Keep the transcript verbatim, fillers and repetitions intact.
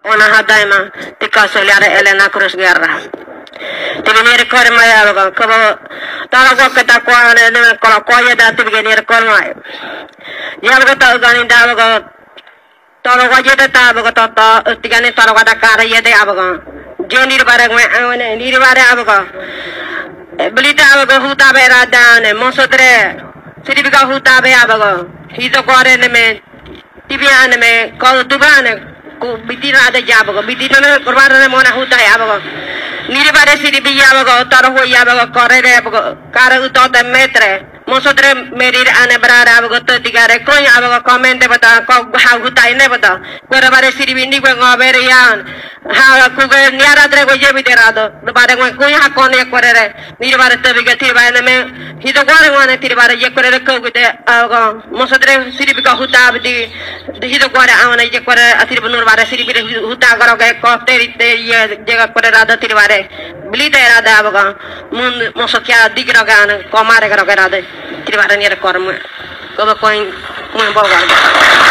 Ona hadaima, tika soliare Elena Cruz Guerra. Tibi nire korma ya abago, kobo, tara ko keta ko ane, ne, kolo ko ya da tibi nire korma. Ya abago ta ugani da abago, tara ko ya da ta abago to, to, tigane tara ko da kara ya de abago. Je nire bare ngwe, awane, nire bare abago. E, belita abago huta be ra da ne, moso tre. Siribi ka huta be abago. Hito kore ne me, Tibi ane me, ko tuba ane, ko biti rada ya abago, biti tane korban ane mona huta ya abago. Nire bare siribi ya abago, tara ho ya abago, kore re abago, kara uto te metre. Moso tre merir ane brara abago, to tigare, koy abago, komente bata, ko ha huta ine bata. Kore bare siribi ni kwe ngo bere yan. Ha, kuge niara tre ko yebi te rado. Bare ngwe kuy ha kone kore re. Nire bare tabi ke tiri bare name, hito kore ngwane tiri bare ye kore re ko gute, ago, moso tre siribi ka huta abdi, hito kore awane ye kore atiri bunur bare siribi re huta garo ke ko teri te ye jega kore rada tiri bare. Beli te rada abago, mun moso kya dig roga ane, ko mare garo ke rada, tiri bare nire kore mu. Ko ba koin, mu ba garo.